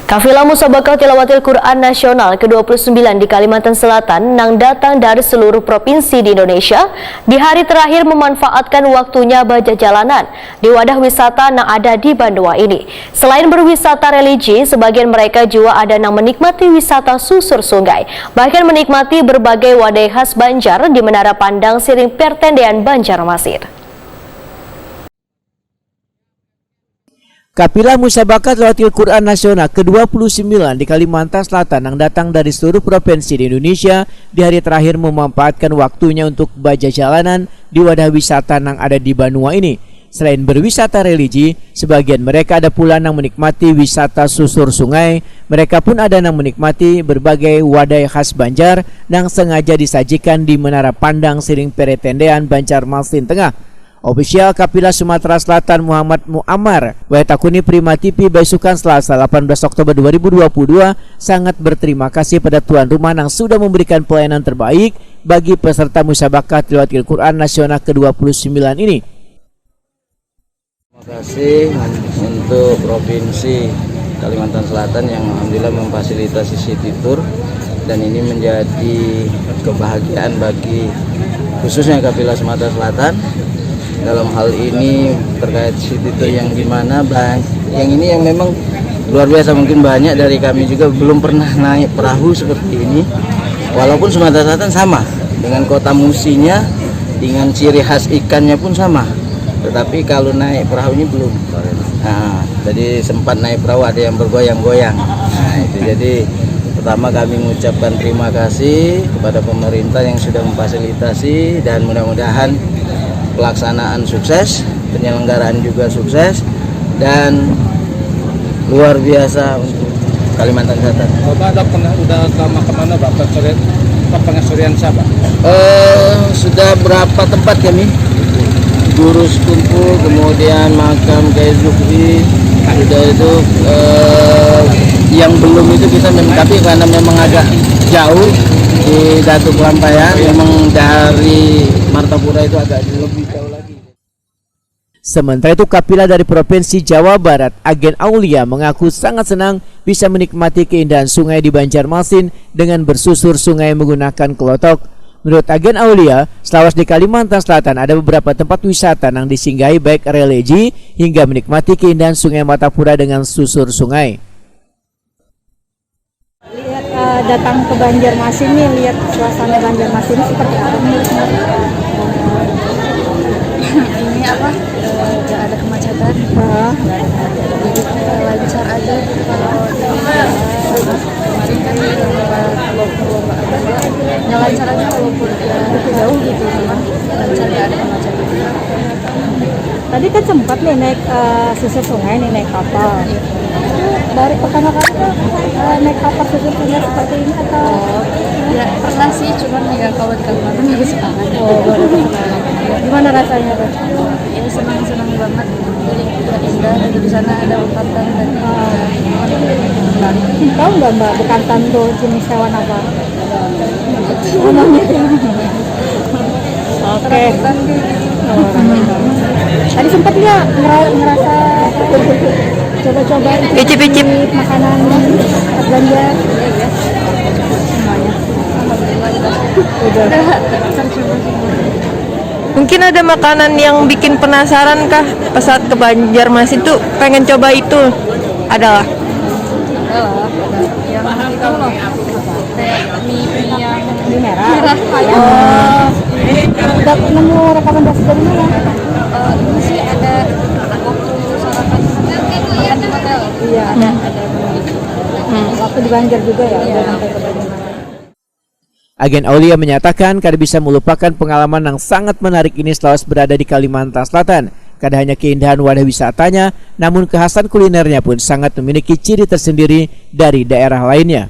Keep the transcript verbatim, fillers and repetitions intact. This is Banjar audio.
Kafilah Musabakah Tilawatil Quran Nasional kedua puluh sembilan di Kalimantan Selatan nang datang dari seluruh provinsi di Indonesia di hari terakhir memanfaatkan waktunya bajajalanan di wadah wisata nang ada di Banua ini. Selain berwisata religi, sebagian mereka jua ada nang menikmati wisata susur sungai, bahkan menikmati berbagai wadai khas Banjar di Menara Pandang Siring Pertendean, Banjarmasin. Kapilah Musabakah Tilawatil Quran Nasional kedua puluh sembilan di Kalimantan Selatan nang datang dari seluruh provinsi di Indonesia di hari terakhir memanfaatkan waktunya untuk bajajalanan di wadah wisata nang ada di Banua ini. Selain berwisata religi, sebagian mereka ada pula nang menikmati wisata susur sungai. Mereka pun ada nang menikmati berbagai wadai khas Banjar nang sengaja disajikan di Menara Pandang Siring Peretendean, Banjarmasin Tengah. Ofisial Kapilah Sumatera Selatan Muhammad Muammar, wae takuni Prima T V baisukan Selasa delapan belas Oktober dua ribu dua puluh dua, sangat berterima kasih pada tuan rumah nang sudah memberikan pelayanan terbaik bagi peserta Musabakah Tilawatil Quran Nasional kedua puluh sembilan ini. Terima kasih untuk Provinsi Kalimantan Selatan yang alhamdulillah memfasilitasi city tour, dan ini menjadi kebahagiaan bagi khususnya Kapilah Sumatera Selatan. Dalam hal ini terkait city tour yang dimana bang, yang ini yang memang luar biasa, mungkin banyak dari kami juga belum pernah naik perahu seperti ini. Walaupun Sumatera Selatan sama dengan kota Musinya, dengan ciri khas ikannya pun sama, tetapi kalau naik perahunya belum. Nah, jadi sempat naik perahu ada yang bergoyang-goyang. Nah, itu jadi pertama kami mengucapkan terima kasih kepada pemerintah yang sudah memfasilitasi, dan mudah-mudahan pelaksanaan sukses, penyelenggaraan juga sukses, dan luar biasa untuk Kalimantan Selatan. Bapak ada pernah udah sama kemana Bapak? Apa pengasurian siapa? Eh, sudah berapa tempat kami? Gurus Kumpul, kemudian makam Kiai Zukri, sudah itu eh, yang belum itu kita memang, tapi karena memang agak jauh di Datu Kelampayan, memang dari Martapura itu agak lebih jauh lagi. Sementara itu, Kapilah dari Provinsi Jawa Barat, Agen Aulia, mengaku sangat senang bisa menikmati keindahan sungai di Banjarmasin dengan bersusur sungai menggunakan kelotok. Menurut Agen Aulia, selawas di Kalimantan Selatan ada beberapa tempat wisata yang disinggahi baik religi hingga menikmati keindahan Sungai Martapura dengan susur sungai. Lihat uh, datang ke Banjarmasin nih, lihat suasana Banjarmasin seperti apa menurut mereka. Ini apa? Nggak ada kemacetan. Uh. Jadi lancar aja gitu kalau kemarin kan lomba-lomba aja. Ya lancar aja walaupun ya jauh gitu, cuman lancar, nggak ada kemacetan. Tadi kan sempat nih naik uh, susur sungai nih, naik kapal. Dari pertama kali tuh uh, naik kapal susur sungai seperti ini atau? Oh, ya pernah sih, cuman ya kalau di Kalimantan baru sekarang. Oh, baru sekarang. Gimana rasanya tuh? Ya senang-senang banget. Jadi indah gitu, di sana ada hutan dan uh, tahu nggak Mbak, bekantan tuh jenis hewan apa? Oke. Tadi sempat nggak ngerasa coba-coba icip-icip makanan khas Banjar? Udah. Mungkin ada makanan yang bikin penasaran kah, pas saat ke Banjarmasin tuh pengen coba itu? Adalah. Yang itu loh. Kayak mie yang merah. Merah. Oh. Udah nemu rekomendasi dari mana? Uh, ini sih ada waktu sarapan makan di hotel. Iya. Ada, ada. Hmm. Waktu di Banjar juga ya, iya. Udah sampai ke Banjar. Agen Aulia menyatakan kada bisa melupakan pengalaman yang sangat menarik ini selawas berada di Kalimantan Selatan. Kada hanya keindahan wadah wisatanya, namun kekhasan kulinernya pun sangat memiliki ciri tersendiri dari daerah lainnya.